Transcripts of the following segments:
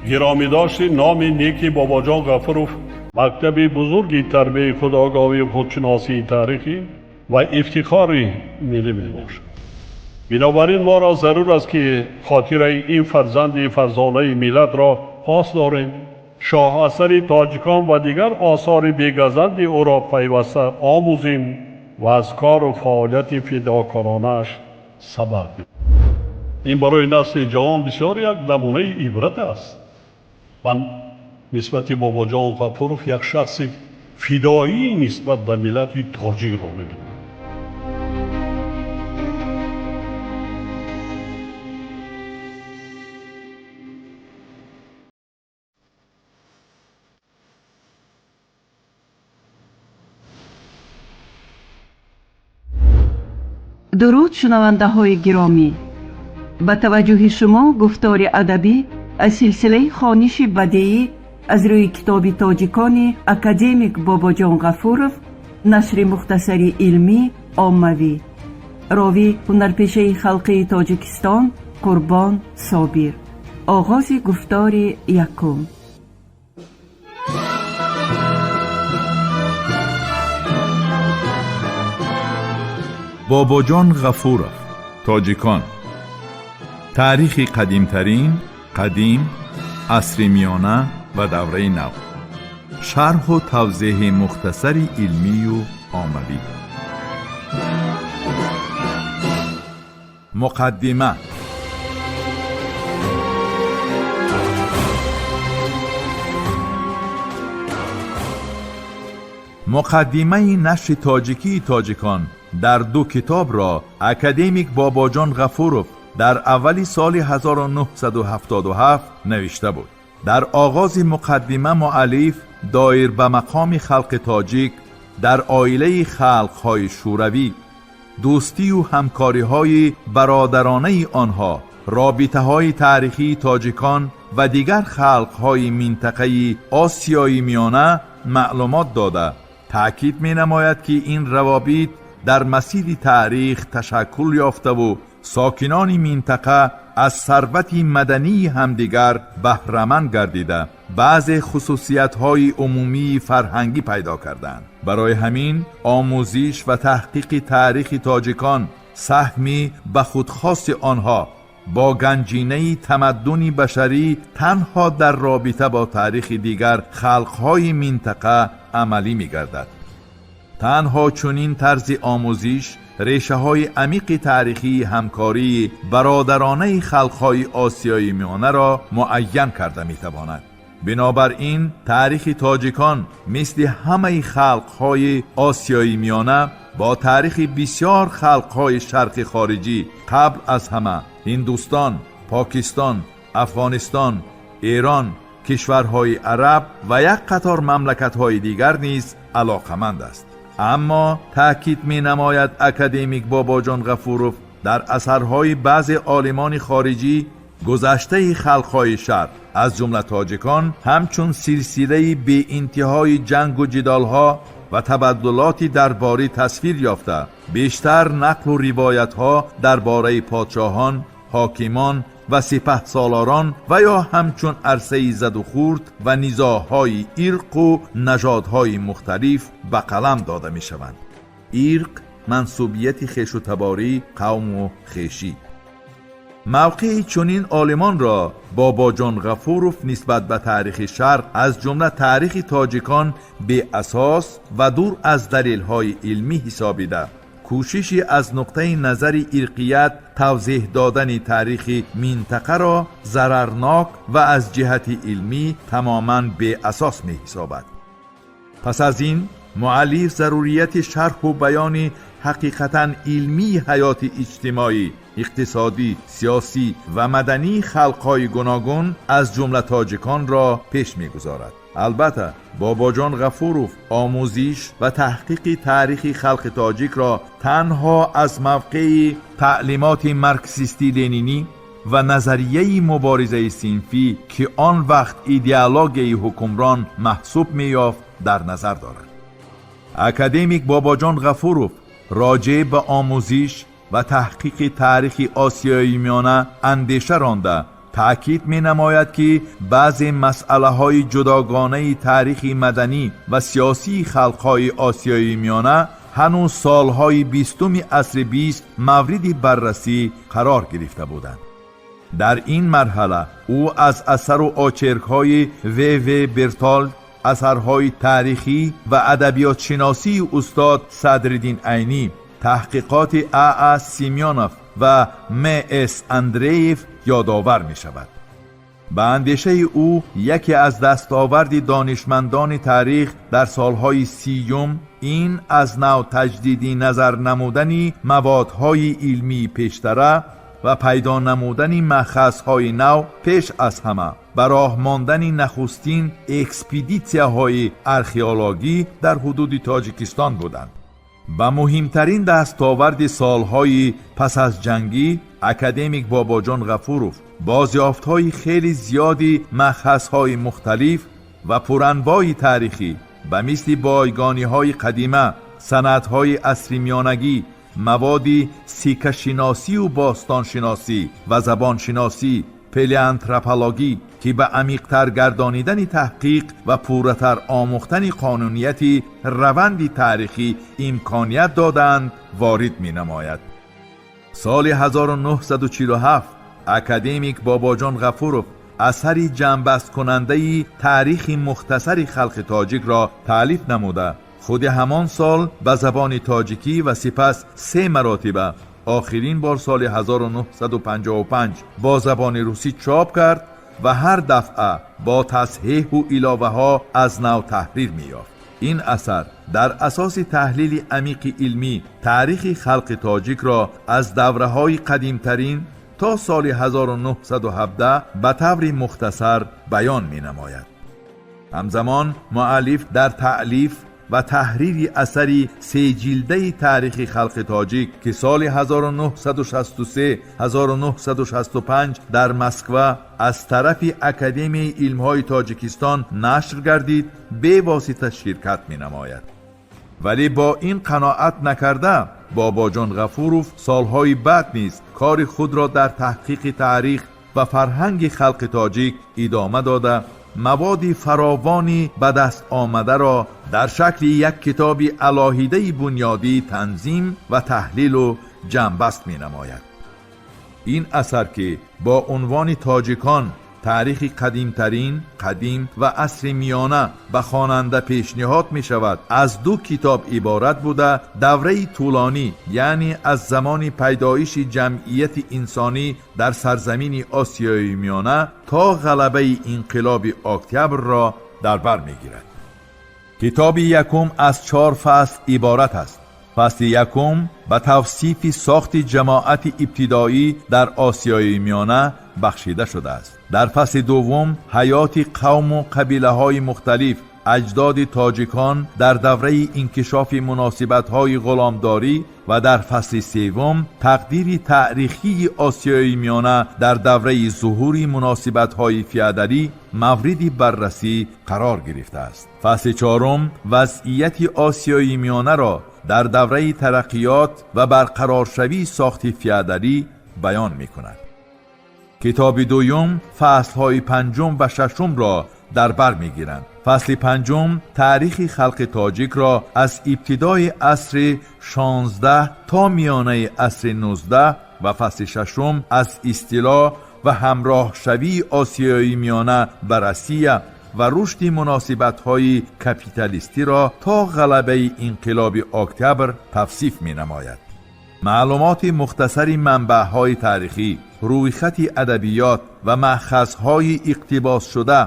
Гиромӣ дошти номи неки Бобоҷон Ғафуров мактаби бузурги тарбияи худогоҳӣ, худшиносии таърихӣ ва ифтихори миллӣ мебошад. Бинобар ин моро зарур аст, ки хотираи ин фарзанди фарзонаи миллатро пос дорем, шоҳасари тоҷикон ва дигар осори бегазанди ӯро пайваста омӯзем ва аз кору фаъолияти фидокоронааш сабақ бигирем. Ин барои насли ҷавон бисёр як намунаи ибрат аст. Ман нисбати Бобоҷон Ғафуров як шахси фидоӣ нисбат ба миллати тоҷикро мебинам. Дуруд, шунавандаҳои гиромӣ! Ба таваҷҷӯҳи шумо гуфтори адабӣ аз силсилаи хониши бадеӣ аз рӯи китоби тоҷикони академик Бобоҷон Ғафуров, нашри мухтасари илмӣ оммавӣ. Ровӣ ҳунарпешаи халқии Тоҷикистон Қурбон Собир. Оғози гуфтори якум. Бобоҷон Ғафуров, тоҷикон. Таърихи қадимтарин, қадим, асри миёна ва давраи нав. Шарҳу тавзеҳи мухтасари илмию оммавӣ. Муқаддима. Муқаддимаи нашри тоҷикии тоҷикон дар ду китобро академик Бобоҷон Ғафуров дар аввали соли 1977 навишта буд. Дар оғози муқаддима муаллиф доир ба мақоми халқи тоҷик дар оилаи халқҳои шӯравӣ, дӯстию ҳамкориҳои бародаронаи онҳо, робитаҳои таърихии тоҷикон ва дигар халқҳои минтақаи Осиёи Миёна маълумот дода, таъкид менамояд, ки ин равобит дар масири таърих ташаккул ёфтаву сокинони минтақа аз сарвати мадании ҳамдигар баҳраманд гардида, баъзе хусусиятҳои умумии фарҳангӣ пайдо карданд. Барои ҳамин омӯзиш ва таҳқиқи таърихи тоҷикон, саҳми ба худхоси онҳо бо ганҷинаи тамаддуни башарӣ танҳо дар робита бо таърихи дигар халқҳои минтақа амалӣ мегардад. Танҳо чунин тарзи омӯзиш решаҳои амиқи таърихии ҳамкории бародаронаи халқҳои Осиёи Миёнаро муайян карда метавонад. Бинобар ин таърихи тоҷикон мисли ҳамаи халқҳои Осиёи Миёна бо таърихи бисёр халқҳои шарқи хориҷӣ, қабл аз ҳама Ҳиндустон, Покистон, Афғонистон, Эрон, кишварҳои араб ва як қатор мамлакатҳои дигар низ алоқаманд аст. Аммо таъкид менамояд академик Бобоҷон Ғафуров, дар асарҳои баъзе олимони хориҷӣ гузаштаи халқҳои шарқ, аз ҷумла тоҷикон, ҳамчун силсилаи беинтиҳои ҷангу ҷидолҳо ва табаддулоти дарборӣ тасвир ёфта, бештар нақлу ривоятҳо дар бораи подшоҳон, ҳокимон ва сипаҳсолорон ва ё ҳамчун арсаи задухӯрд ва низоъҳои ирқу нажодҳои мухталиф ба қалам дода мешаванд. Ирқ мансубияти хешу таборӣ, қавму хешӣ. Мавқеи чунин олимонро Бобоҷон Ғафуров нисбат ба таърихи шарқ, аз ҷумла таърихи тоҷикон, беасос ва дур аз далелҳои илмӣ ҳисобида, кӯшиши аз нуқтаи назари ирқият тавзеҳ додани таърихи минтақаро зарарнок ва аз ҷиҳати илмӣ тамоман беасос меҳисобад. Пас аз ин муаллиф зарурияти шарҳу баёни ҳақиқатан илмии ҳаёти иҷтимоӣ, иқтисодӣ, сиёсӣ ва мадании халқҳои гуногун, аз ҷумла тоҷиконро пеш мегузорад. Албатта, Бобоҷон Ғафуров омӯзиш ва таҳқиқи таърихи халқи тоҷикро танҳо аз мавқеи таълимоти марксистӣ-ленинӣ ва назарияи муборизаи синфӣ, ки он вақт идеологияи ҳукмрон маҳсуб меёфт, дар назар дорад. Академик Бобоҷон Ғафуров роҷеъ ба омӯзиш ва таҳқиқи таърихи Осиёи Миёна андеша ронда, Таъкид менамояд, ки баъзе масъалаҳои ҷудогонаи таърихи маданӣ ва сиёсии халқҳои Осиёи Миёна ҳанӯз солҳои 20-уми асри 20 мавриди баррасӣ қарор гирифта буданд. Дар ин марҳала ӯ аз асару очеркҳои В. В. Бертолд, асарҳои таърихӣ ва адабиётшиносии устод Садриддин Айнӣ, таҳқиқоти А. А. Семёнов ва М. С. Андреев ёдовар мешавад. Ба андешаи ӯ, яке аз дастоварди донишмандони таърих дар солҳои 30-ум ин аз нав таҷдиди назар намудани маводҳои илмии пештара ва пайдо намудани маъхазҳои нав, пеш аз ҳама ба роҳ мондани нахустин экспедитсияҳои археологӣ дар ҳудуди Тоҷикистон буданд. Ба муҳимтарин дастоварди солҳои пас аз ҷангӣ академик Бобоҷон Ғафуров бозёфтҳои хеле зиёди маъхазҳои мухталиф ва пуранвои таърихӣ ба мисли бойгониҳои қадима, санадҳои асри миёнагӣ, маводи сиккашиносию бостоншиносӣ ва забоншиносӣ, палеоантропологӣ, ки ба амиқтар гардонидани таҳқиқ ва пурратар омӯхтани қонунияти раванди таърихӣ имконият доданд, ворид менамояд. Соли 1947 академик Бобоҷон Ғафуров асари ҷамъбасткунандаи таърихи мухтасари халқи тоҷикро таълиф намуда, худи ҳамон сол ба забони тоҷикӣ ва сипас се маротиба, охирин бор соли 1955, бо забони русӣ чоп кард ва ҳар дафъа бо тасҳеҳу иловаҳо аз нав таҳрир меёфт. Ин асар дар асоси таҳлили амиқи илмӣ таърихи халқи тоҷикро аз давраҳои қадимтарин то соли 1917 ба таври мухтасар баён менамояд. Ҳамзамон муаллиф дар таълиф ва таҳрири асари сеҷилдаи таърихи халқи тоҷик, ки соли 1963-1965 дар Москва аз тарафи Академияи илмҳои Тоҷикистон нашр гардид, бевосита ширкат менамояд. Вале бо ин қаноат накарда, Бобоҷон Ғафуров солҳои баъд низ кори худро дар таҳқиқи таърих ва фарҳанги халқи тоҷик идома дода, маводи фаровони ба даст омадаро дар шакли як китоби алоҳидаи бунёдӣ танзим ва таҳлилу ҷамъбаст менамояд. Ин асар, ки бо унвони «Тоҷикон: таърихи қадимтарин, қадим ва асри миёна» ба хонанда пешниҳод мешавад, аз ду китоб иборат буда, давраи тӯлонӣ, яъне аз замони пайдоиши ҷамъияти инсонӣ дар сарзамини Осиёи Миёна то ғалабаи инқилоби Октябрро дар бар мегирад. Китоби якум аз чор фасл иборат аст. Фасли якум ба тавсифи сохти ҷамоати ибтидоӣ дар Осиёи Миёна бахшида шудааст. Дар фасли дуввум ҳаёти қавму қабилаҳои мухталиф, аҷдоди тоҷикон дар давраи инкишофи муносибатҳои ғуломдорӣ ва дар фасли севум тақдири таърихии Осиёи Миёна дар давраи зуҳури муносибатҳои феодалӣ мавриди баррасӣ қарор гирифтааст. Фасли чорум вазъияти Осиёи Миёнаро дар давраи тараққиёт ва барқароршавии сохти феодалӣ баён мекунад. Китоби дуюм фаслҳои панҷум ва шашумро дар бар мегиранд. Фасли панҷум таърихи халқи тоҷикро аз ибтидои асри 16 то миёнаи асри 19 ва фасли шашум аз истило ва ҳамроҳшавии Осиёи Миёна ба Россия ва рушди муносибатҳои капиталистиро то ғалабаи инқилоби Октябр тавсиф менамояд. Маълумоти мухтасари манбаъҳои таърихӣ, рӯйхати адабиёт ва маъхазҳои иқтибосшуда,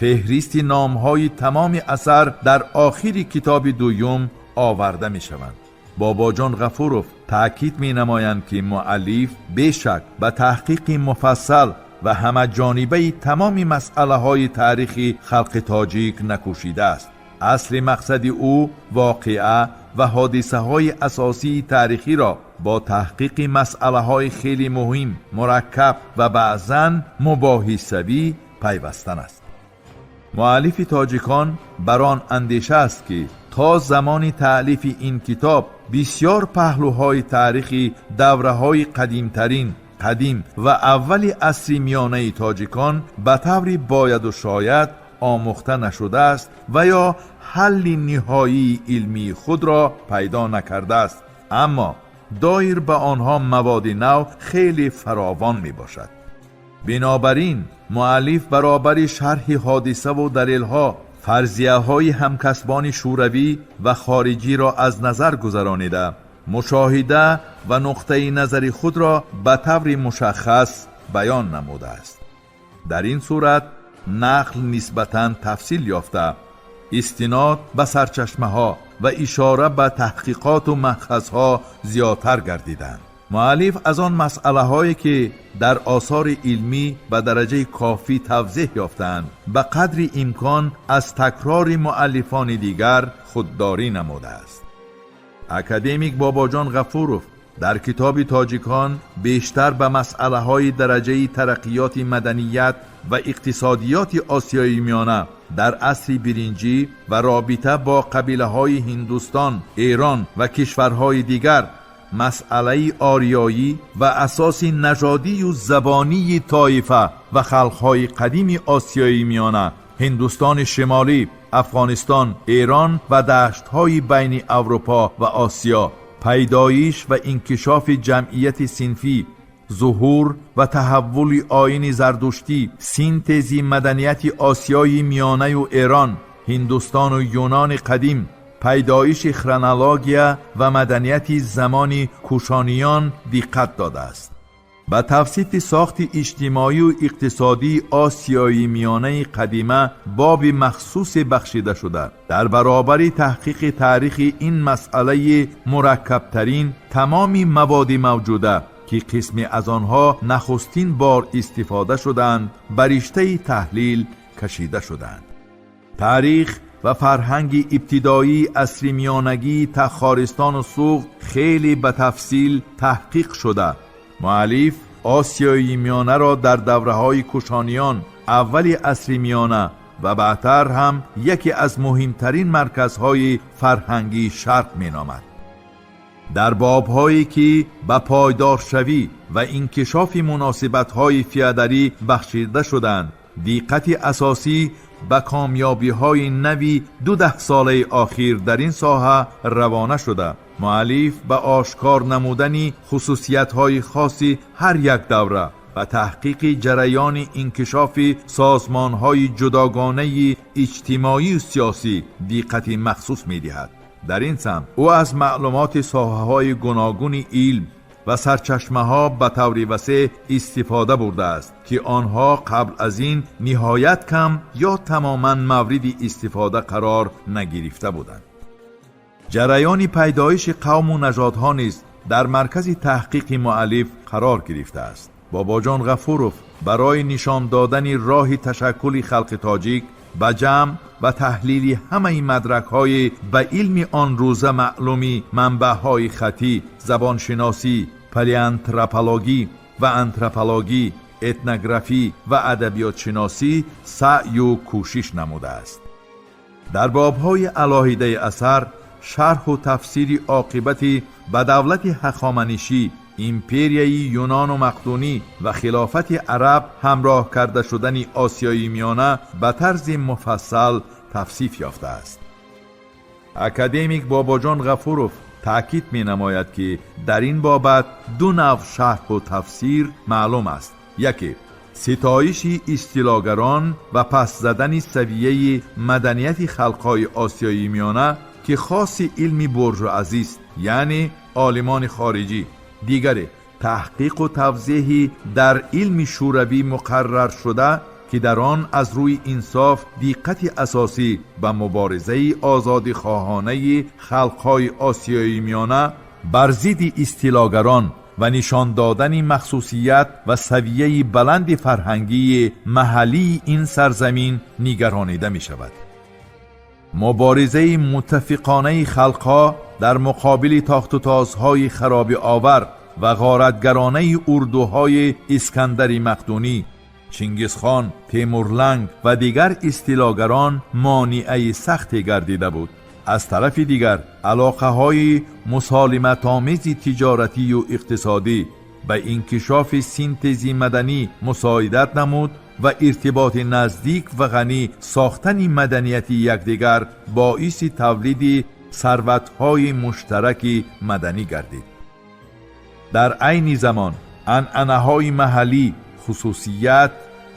феҳристи номҳои тамоми асар дар охири китоби дуюм оварда мешаванд. Бобоҷон Ғафуров таъкид менамоянд, ки муаллиф бешак ба таҳқиқи муфассал ва ҳамаҷонибаи тамоми масъалаҳои таърихи халқи тоҷик накӯшидааст. Асли мақсади ӯ воқеа ва ҳодисаҳои асосии таърихиро бо таҳқиқи масъалаҳои хеле муҳим, мураккаб ва баъзан мубоҳисавӣ пайвастан аст. Муаллифи «Тоҷикон» бар он андеша аст, ки то замони таълифи ин китоб бисьёр паҳлӯҳои таърихи давраҳои қадимтарин қадим ва аввали асри миёнаи тоҷикон ба таври бояду шояд омӯхта нашудааст ва ё ҳалли ниҳоии илмии худро пайдо накардааст, аммо доир ба онҳо маводи нав хеле фаровон мебошад. Бинобар ин муаллиф баробари шарҳи ҳодисаву далелҳо фарзияҳои ҳамкасбони шӯравӣ ва хориҷиро аз назар гузаронида, мушоҳида ва нуқтаи назари худро ба таври мушаххас баён намудааст. Дар ин сурат нақл нисбатан тафсил ёфта, истинод ба сарчашмаҳо ва ишора ба таҳқиқоту манхазҳо зиёдтар гардиданд. Муаллиф аз он масъалаҳое, ки дар осори илмӣ ба дараҷаи кофӣ тавзеҳ ёфтаанд, ба қадри имкон аз такрори муаллифони дигар худдорӣ намудааст. Академик Бобоҷон Ғафуров дар китоби «Тоҷикон» бештар ба масъалаҳои дараҷаи тараққиёти маданият ва иқтисодиёти Осиёи Миёна дар асри биринҷӣ ва робита бо қабилаҳои Ҳиндустон, Эрон ва кишварҳои дигар, масъалаи ориёӣ ва асоси нажодию забонии тоифа ва халқҳои қадими Осиёи Миёна, Ҳиндустони Шимолӣ, Афғонистон, Эрон ва даштҳои байни Аврупо ва Осиё, пайдоиш ва инкишофи ҷамъияти синфӣ, зуҳур ва таҳаввули оини зардуштӣ, синтези маданияти Осиёи Миёнаю Эрон, Ҳиндустону Юнони қадим, пайдоиши хронология ва маданияти замони кушониён диққат додааст. Ба тавсифи сохти иҷтимоию иқтисодии Осиёи Миёнаи қадима боби махсусе бахшида шуда, дар баробари таҳқиқи таърихи ин масъалаи мураккабтарин тамоми маводи мавҷуда, ки қисме аз онҳо нахустин бор истифода шуданд, ба риштаи таҳлил кашида шуданд. Таърих ва фарҳанги ибтидоии асри миёнагии Тахористону Суғд хеле ба тафсил таҳқиқ шуда, муаллиф Осиёи Миёнаро дар давраҳои кушониён, аввали асри миёна ва баъдтар ҳам яке аз муҳимтарин марказҳои фарҳангии Шарқ меномад. Дар бобҳое, ки ба пойдоршавӣ ва инкишофи муносибатҳои феодалӣ бахшида шуданд, диққати асосӣ ба комёбиҳои нави ду даҳсолаи охир дар ин соҳа равона шуда, муаллиф ба ошкор намудани хусусиятҳои хоси ҳар як давра ва таҳқиқи ҷараёни инкишофи созмонҳои ҷудогонаи иҷтимоию сиёсӣ диққати махсус медиҳад. Дар ин самт ӯ аз маълумоти соҳаҳои гуногуни илм ва сарчашмаҳо ба таври васеъ истифода бурдааст, ки онҳо қабл аз ин ниҳоят кам ё тамоман мавриди истифода қарор нагирифта буданд. Ҷараёни пайдоиши қавму нажодҳо низ дар маркази таҳқиқи муаллиф қарор гирифтааст. Бобоҷон Ғафуров барои нишон додани роҳи ташаккули халқи тоҷик ба ҷамъ ва таҳлили ҳамаи мадракҳои ба илми он рӯза маълуми манбаъҳои хаттӣ, забоншиносӣ, палеантропологӣ ва антропологӣ, этнографӣ ва адабиётшиносӣ саъю кӯшиш намудааст. Дар бобҳои алоҳидаи асар шарҳу тафсири оқибати ба давлати Ҳахоманишӣ, империяи Юнону Мақдунӣ ва хилофати араб ҳамроҳ карда шудани Осиёи Миёна ба тарзи муфассал тавсиф ёфтааст. Академик Бобоҷон Ғафуров таъкид менамояд, ки дар ин бобат ду навъ шарҳу тафсир маълум аст: яке ситоиши истилогарон ва паст задани савияи маданияти халқҳои Осиёи Миёна, ки хоси илми буржуазист, яъне олимони хориҷӣ; дигаре таҳқиқу тавзеҳи дар илми шӯравӣ муқарраршуда, ки дар он аз рӯи инсоф диққати асосӣ ба муборизаи озодихоҳонаи халқҳои Осиёи Миёна бар зидди истилогарон ва нишон додани махсусият ва савияи баланди фарҳангии маҳаллии ин сарзамин нигаронида мешавад. Муборизаи муттафиқонаи халқҳо дар муқобили тохтутозҳои харобиовар ва ғоратгаронаи урдуҳои Искандари Мақдунӣ, Чингизхон, Темурланг ва дигар истилогарон монеаи сахте гардида буд. Аз тарафи дигар, алоқаҳои мусолиматомези тиҷоратию иқтисодӣ ба инкишофи синтези маданӣ мусоидат намуд ва иртиботи наздик ва ғанӣ сохтани маданияти якдигар боиси тавлиди сарватҳои муштараки маданӣ гардид. Дар айни замон анъанаҳои маҳаллӣ, хусусият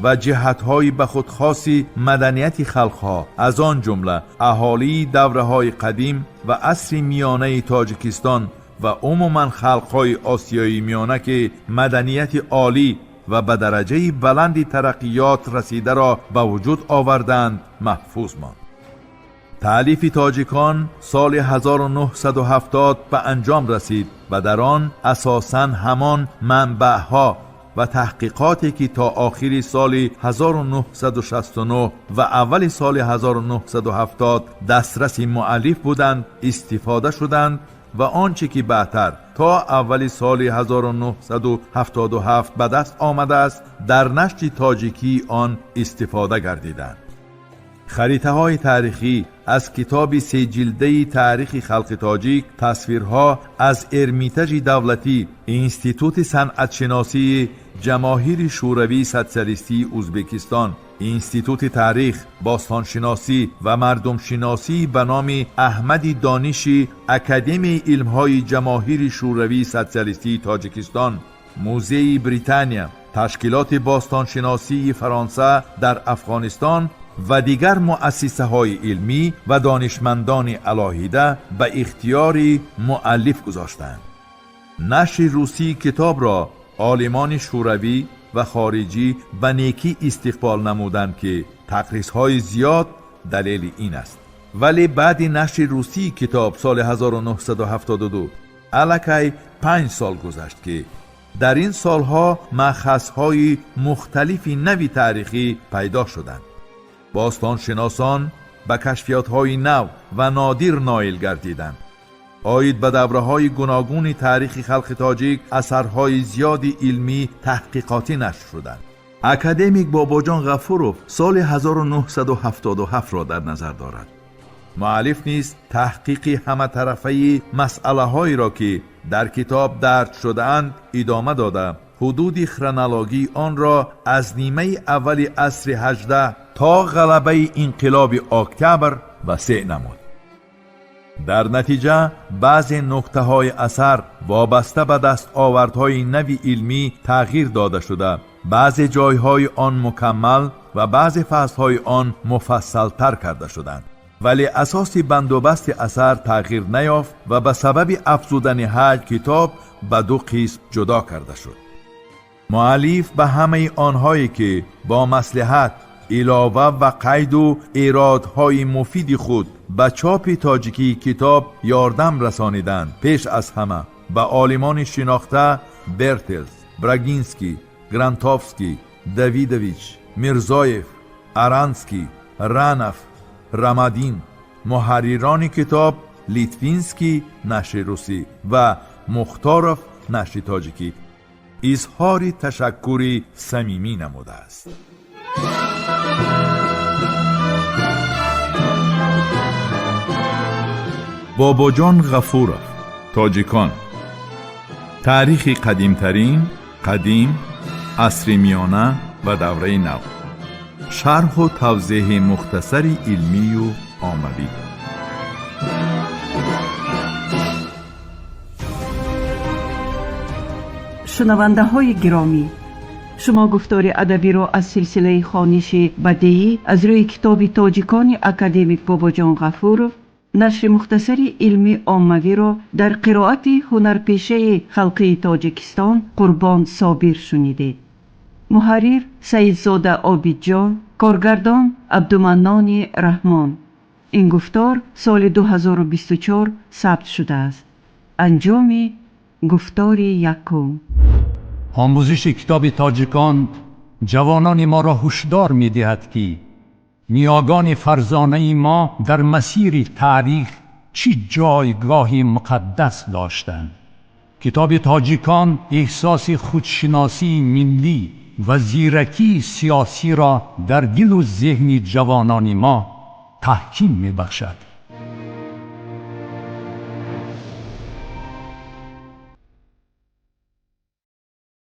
ва ҷиҳатҳои ба худ хоси маданияти халқҳо, аз он ҷумла аҳолии давраҳои қадим ва асри миёнаи Тоҷикистон ва умуман халқҳои Осиёи Миёна, ки маданияти олӣ ва ба дараҷаи баланди тараққиёт расидаро ба вуҷуд оварданд, маҳфуз монд. Таълифи тоҷикон соли 1970 ба анҷом расид ва дар он асосан ҳамон манбаъҳо ва таҳқиқоте ки то охири соли 1969 ва аввали соли 1970 дастраси муаллиф буданд, истифода шуданд ва он чӣ ки баъдтар то аввали соли 1977 ба даст омадааст, дар нашри тоҷикии он истифода гардиданд. Харитаҳои таърихӣ аз китоби сеҷилдаи таърихи халқи тоҷик, тасвирҳо аз Эрмитажи давлатӣ, Институти санъатшиносии Ҷамоҳири Шӯравии Социалистии Ӯзбекистон, Институти таърих, бостоншиносӣ ва мардумшиносӣ ба номи Аҳмади Дониши Академияи илмҳои Ҷамоҳири Шӯравии Социалистии Тоҷикистон, Музеи Британия, Ташкилоти бостоншиносии Фаронса дар Афғонистон ва дигар муассисаҳои илмӣ ва донишмандони алоҳида ба ихтиёри муаллиф гузоштанд. Нашри русии китобро олимони шӯравӣ ва хориҷӣ ба некӣ истиқбол намуданд, ки тақризҳои зиёд далели ин аст. Вале баъди нашри русии китоб соли 1972 аллакай 5 сол гузашт, ки дар ин солҳо маъхазҳои мухталифи нави таърихӣ пайдо шуданд. Бостоншиносон ба кашфиётҳои нав ва нодир ноил гардиданд. Оид ба давраҳои гуногуни таърихи халқи тоҷик асарҳои зиёди илмӣ таҳқиқотӣ нашр шуданд. Академик Бобоҷон Ғафуров соли 1977-ро дар назар дорад. Муаллиф низ таҳқиқи ҳаматарафаи масъалаҳоеро, ки дар китоб дарҷ шудаанд, идома дода, ҳудуди хронологии онро аз нимаи аввали асри 18 то ғалабаи инқилоби октябр васеъ намуд. Дар натиҷа баъзе нуктаҳои асар вобаста ба дастовардҳои нави илмӣ тағйир дода шуда, баъзе ҷойҳои он мукаммал ва баъзе фаслҳои он муфассалтар карда шуданд. Вале асоси бандубасти асар тағйир наёфт ва ба сабаби афзудани ҳаҷм китоб ба ду қисм ҷудо карда шуд. Муаллиф ба ҳамаи онҳое ки бо маслиҳат, илова ва қайду эродҳои муфиди худ ба чопи тоҷикии китоб ёрдам расониданд, пеш аз ҳама ба олимони шинохта Бертелс, Брагинский, Грантовский, Давидович, Мирзоев, Аранский, Ранов, Рамадин, муҳаррирони китоб Литвинский, нашри русӣ, ва Мухторов, нашри тоҷикӣ, изҳори ташаккури самимӣ намудааст. Бобоҷон Ғафуров, Тоҷикон, таърихи қадимтарин, қадим, асри миёна ва давраи нав, шарҳу тавзеҳи мухтасари илмию оммавӣ. Шунавандаҳои гиромӣ, шумо гуфтори адабиро аз силсилаи хониши бадеӣ аз рӯи китоби тоҷикони академик Бобоҷон Ғафуров, нашри мухтасари илмӣ оммавиро дар қироати ҳунарпешаи халқии Тоҷикистон Қурбон Собир шунидед. Муҳаррир Саидзода Обидҷон, коргардон Абдуманнони Раҳмон. Ин гуфтор соли 2024 сабт шудааст. Анҷоми гуфтори якум. Омӯзиши китоби тоҷикон ҷавонони моро ҳушдор медиҳад, ки ниёгони фарзонаи мо дар масири таърих чӣ ҷойгоҳи муқаддас доштанд. Китоби тоҷикон эҳсоси худшиносии миллӣ ва зиракии сиёсиро дар дилу зеҳни ҷавонони мо таҳким мебахшад.